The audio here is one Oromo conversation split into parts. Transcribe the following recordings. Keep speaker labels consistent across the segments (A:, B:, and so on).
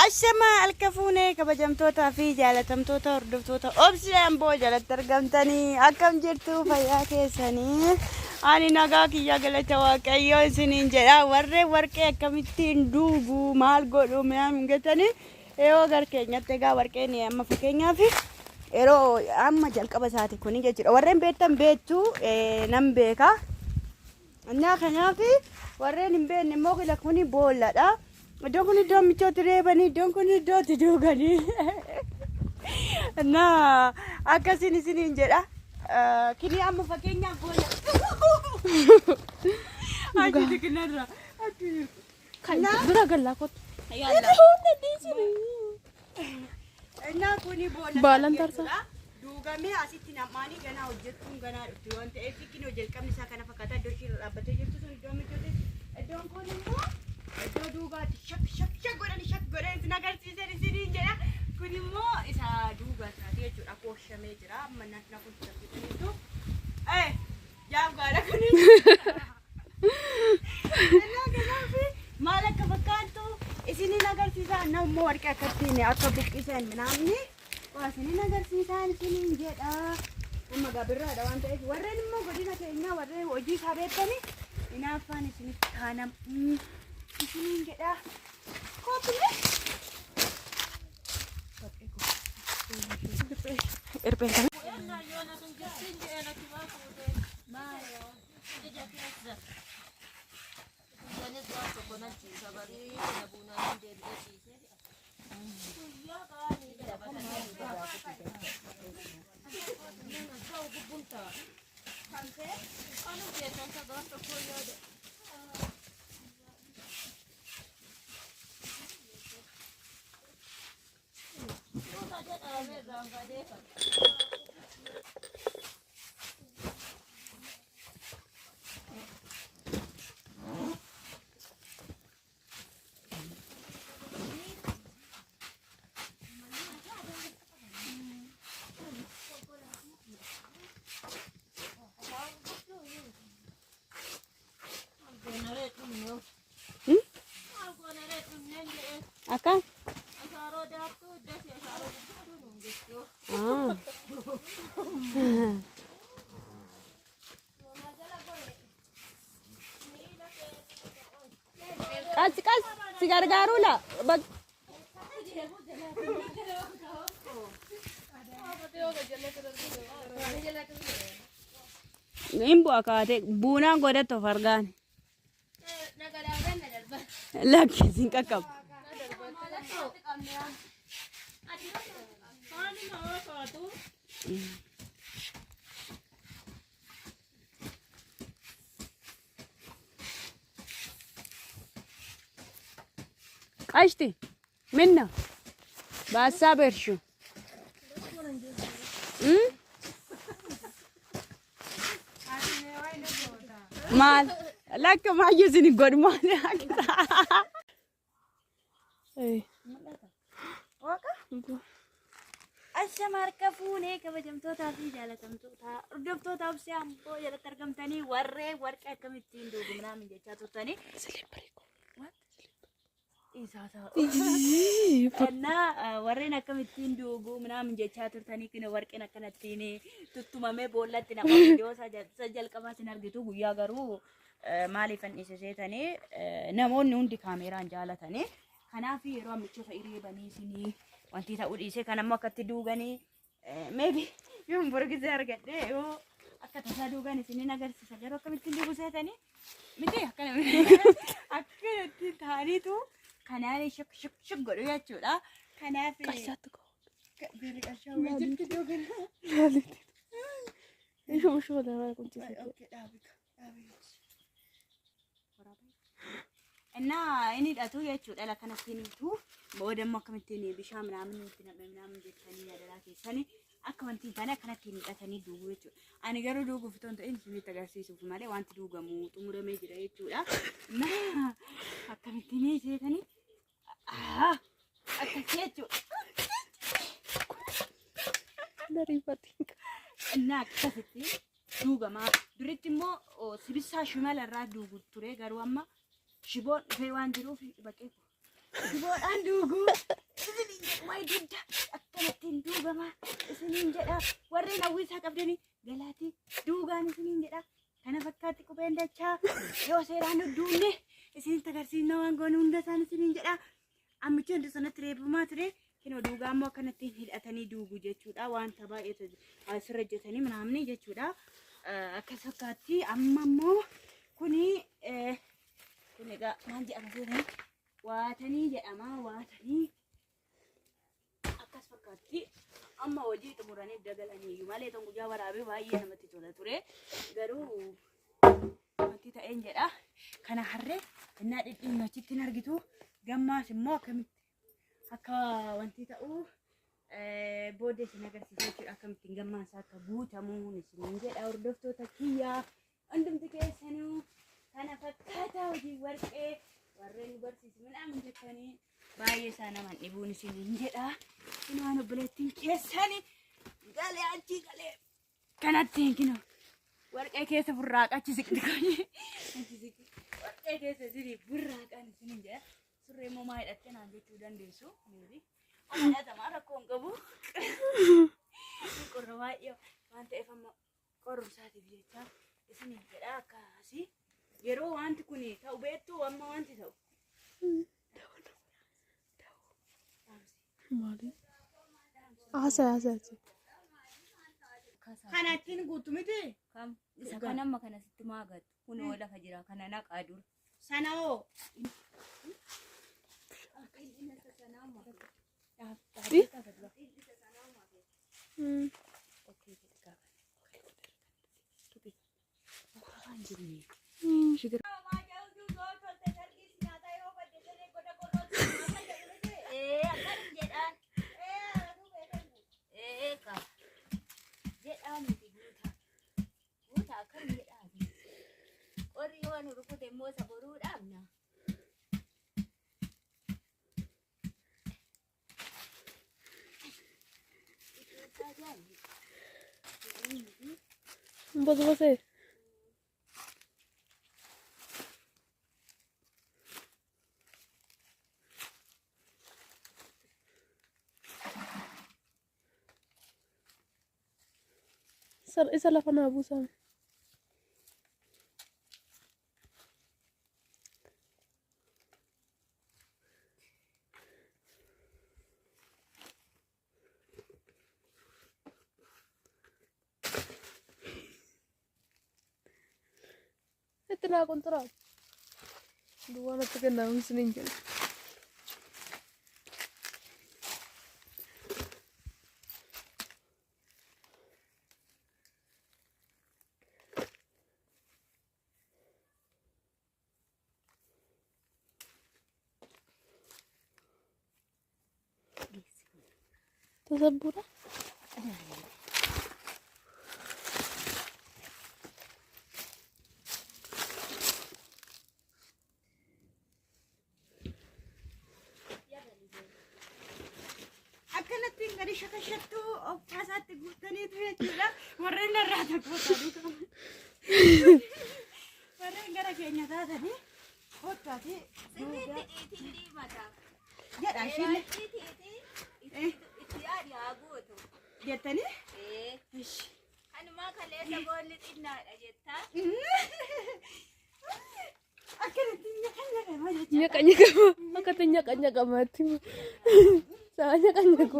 A: Ashamaa harka fuunee kabajamtootaa fi jaalatamtoota hordoftoota Obsee Amboo jalatti argamtanii akkam jirtu fayyaa keessanii ani nagaa kiyya galata waaqayyoo isiniin jedha warreen warqee akkamittiin duugu maal godhu mi'aan jettanii yeroo gar keenyatti egaa warqeen amma fakkeenyaaf yeroo amma jalqaba isaati kuni jechuudha warreen beektan beektu nan beeka. Innaa kanaaf warreen hin beekne immoo kila kuni boolladha. Iddoon kun iddoo michootti reebanii, iddoon kun iddoo itti duuganii. Innaa akkasiin isiniin jedha. Kini amma fakkeenyaaf boolla. Achi kanarra. Achi.
B: Bira gallaa kottu.
A: Yalla. Innaa kuni boolla
B: Baalan
A: isaati
B: tarsaa.
A: jechuudha. Duugamee asitti nam'aanii ganaa hojjettuun ganaa dhufti waan ta'eef kinoo jalqabni isaa kana fakkaata iddoo ishii irra dhaabbattee jirtu sun iddoo mijooti. Iddoon kun immoo iddoo duugaatti shak shak shak godhanii shak godhanii isin agarsiisan isiniin jedha. Kun immoo isa duugaa isaati jechuudha. Kooshamee jira. Amma na kun argitaniitu. Eh, jaaf gaadha kunis. Innaa kanaaf maal akka fakkaattu isiniin agarsiisa. Na immoo warqee akkattiin akka buqqisan minaamni waa isiniin agarsiisaan isiniin jedha. Amma gabirraadha waan ta'eef warreen immoo godina keenyaa warreen hojii isaa beektani hinaaffaan isinitti kaanam isiniin jedha. Kootume.
B: Irpeen kana.
A: Akka? Qas qas si gargaaruu la. Hin bu'a kaate buunaan godhattu of argaan. Lakki sin qaqqabu. Qashti minna baassaa bershu. Maal lakka maayyuu isin hin godhu maal Ashama harka fuunee kabajamtootaa fi jaalatamtoota hordoftoota Obsee Amboo jalatti argamtanii warreen warqee akkamittiin duugu minaamin jechaa turtanii. Innaa warreen akkamittiin duugu minaamin jechaa turtanii kun warqeen akkanattiin tuttumamee boollatti nama viidiyoo isa jalqabaa isin argitu guyyaa garuu maaliif an dhiise seetanii namoonni hundi kaameeraan jaalatanii kanaaf yeroo ammicha fa'i reebanii isinii wanti ta'uu dhiise kan ammoo akkatti duuganii maybe yoo hin borgisee argadhe yoo akka tasaa duugan isiniin agarsiisa garuu akkamittiin duugu seetanii miti akkana akkanatti ta'aniitu kanaan shuk shuk shuk godhu jechuudha. Kanaaf
B: Qarshaatti koo.
A: Birri qarshaa wayii jirti iddoo kana.
B: Ishuma ishuma darbaa kuncisa.
A: Okay, dhaabi dhaabi. Innaa inni hidhatu jechuudha dhala kanatti hiitu booda immoo akkamittiin bishaan minaamin itti naqme minaamin jettanii yadaraa keessanii akka wanti hin taane akkanatti hidhatanii duugu jechuudha. Ani garuu duuguuf otoo hin ta'in isinitti agarsiisuuf malee wanti duugamu xumuramee jira jechuudha. Innaa akkamittiin seetanii akkas jechuudha.
B: Dariifatiin.
A: Innaa akkasitti duugamaa. Duritti immoo sibissaa shimala irraa duugu ture garuu amma shiboon dhufee waan jiruuf baqee. Shiboodhaan duuguu. Isiniin jedhu wayi dugda akkanattiin duugama isiniin jedha. Warreen hawwiisaa qabdanii galaatii duugaan isiniin jedha. Kana fakkaatti qubeen dachaa yoo seeraan duugne isinitti agarsiisna waan goonu hunda isaan isiniin jedha. Ammichi hundi sanatti reebamaa ture. Kinoo duugaa immoo akkanatti hidhatanii duugu jechuudha. Wanta baay'eetu asirra hojjetanii manaamni jechuudha. Akkas fakkaatti amma immoo kuni kun egaa maal jedhama seetanii waatanii jedhama waatanii akkas fakkaatti amma hojii xumuranii dagalanii malee tan guyyaa waraabee baay'ee namatti tola ture garuu wanti ta'een jedha kana harree innaa dhidhiin achitti hin argitu gammaas immoo akkamitti akka wanti ta'u booddee isin agarsiisa jechuudha akkamittiin gammaan isaa akka guutamuun isiniin jedha hordoftoota kiyyaa hundumti keessanuu kana fakkaata hojii warqee warreen nu barsiisu midhaan jettanii baay'ee isaa naman dhibuun isiniin jedha kun waan obboleettiin keessani galee achii galee kanattiin kinoo warqee keessa burraaqa achi siqti achi siqti warqee keessa isinii burraaqaan isiniin jedha surree immoo maa hidhattee naan jechuu dandeessu maybe amma hidhatamaa rakkoo hin qabu qorra baay'ee waan ta'eef amma qorrumsaatiif jecha isiniin jedha akkasii yeroo wanti kun ta'u beektu amma wanti ta'u.
B: Maali? Haasa'e haasa'e.
A: Kana ittiin guutu miti.
C: Kam isa kan amma kana sitti maagattu kunoo lafa jira kana naqaa dura.
A: Sana hoo.
C: Ee akkan jedhaan. Ee ka jedhaa miti guutaa. Guutaa akkam jedhaati. Qorri yoo nu rukute immoo isa boruu dhaabna.
B: Bosbosee. Isa lafa naa buusame. Itti naa qunxuraa. Duwwaa natti kennamu isiniin jedha. Tasabbuudha.
A: Akkanattiin gadi shakashattuu of kaasaatti guutaniitu jechuudha. Warreen irraa tokko ta'anii warreen gara keenya taatanii koottaati
C: Sirriitti dhiitiin diimata.
A: jedha ishiin
C: Itti yaadi haa guutu.
A: jettanii.
C: Ee kanumaa kaleessa boolli xinnaadha jettaa.
A: Akkanattiin nyaqa jechuudha.
B: Nyaqa nyaqama. Akkatti nyaqa nyaqamaatti. Sa'a nyaqa nyaqu.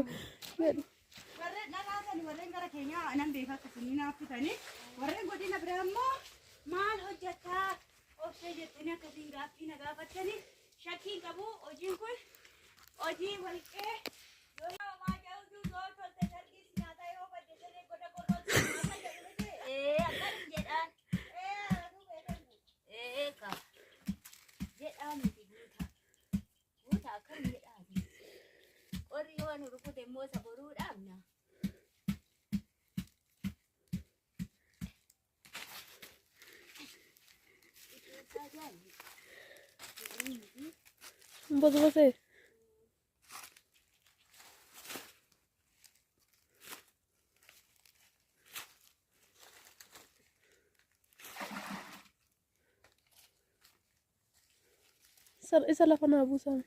A: Warreen dhalaatanii warreen gara keenyaa nan beeka akkasii naaffitanii warreen godina biraa immoo maal hojjetaa obsee jettanii akkasiin gaaffii na gaafattanii shakkiin qabu hojiin kun hojii warqee
C: Ee akkan jedhaan. Ee ka jedhaa miti guutaa. Guutaa akkam jedhaati. Qorri yoo nu rukute immoo isa boruu dhaabna.
B: Bosbosee. Isa lafa naa buusame.